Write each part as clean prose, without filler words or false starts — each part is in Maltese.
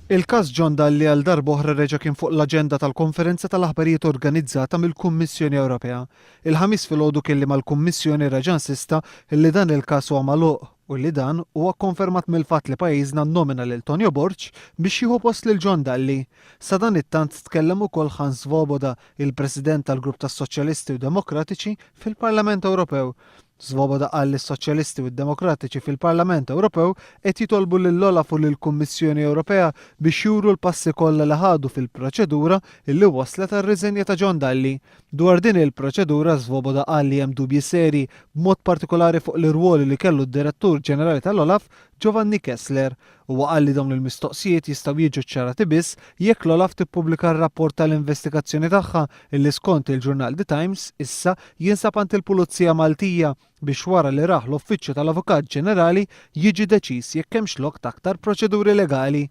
Il-każ John Dalli għal darb'oħra reġa' kien fuq l-aġenda tal-konferenza tal-aħbarijiet organizzata mill-Kummissjoni Ewropea. Il-Ħamis filgħodu kelliem għall-Kummissjoni reġa' insista li dan il-każ huwa magħluq u li dan huwa kkonfermat mill-fatt li pajjiżna nnomina lil Tonio Borg biex jieħu post lil John Dalli. Sadanittant tkellem ukoll Hans Svoboda, il-President tal-Grupp tas-Soċjalisti u Demokratiċi fil-Parlament Ewropew. Svoboda qal li s-Soċjalisti u d-Demokratiċi fil-Parlament Ewropew qed jitolbu lill-OLAF u lill-Kummissjoni Ewropea biex juru l-passi kollha li ħadu fil-proċedura li wasslet għar-riżenja ta' John Dalli. Dwar din il-proċedura Svoboda qal li hemm dubji serji, b'mod partikolari fuq l-irwol li kellu d-Direttur Ġenerali tal-OLAF, Giovanni Kessler. Huwa qal li dawn il-mistoqsijiet jistgħu jiġu ċċarati biss jekk l-OLAF tippubblika r-rapport tal-investigazzjoni tagħha illi skont il-ġurnal The Times issa jinsab għand il-Pulizija Maltija biex wara li rah l-Uffiċċju tal-Avukat Ġenerali jiġi deċiż jekk hemmx lok t'aktar proċeduri legali.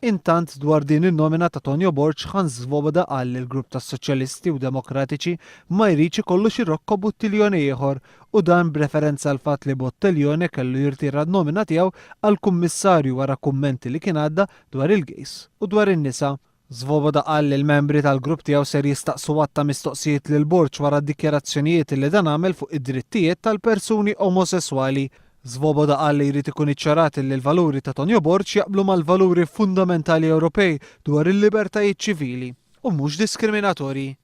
Intant dwar din in-nomina ta' Tonio Borg Hans Svoboda qal li l-grupp tas-Soċjalisti u Demokratiċi ma jridx ikollu xi Rocco Buttiglione ieħor u dan b'referenza għall-fatt li Botteglione kellu jirtira n-nomina tiegħu għal Kummissarju wara kummenti li kien għadda dwar il-gays u dwar in-nisa. Svoboda qal li l-membri tal-grupp tiegħu ser jistaqsu għadd ta' mistoqsijiet lil Borg wara d-dikjarazzjonijiet li dan għamel fuq id-drittijiet tal-persuni omosesswali. Svoboda qal li jrid ikun iċċarat li l-valuri ta' Tonio Borg jaqblu mal-valuri fundamentali Ewropej dwar il-libertajiet ċivili u mhux diskriminatorji.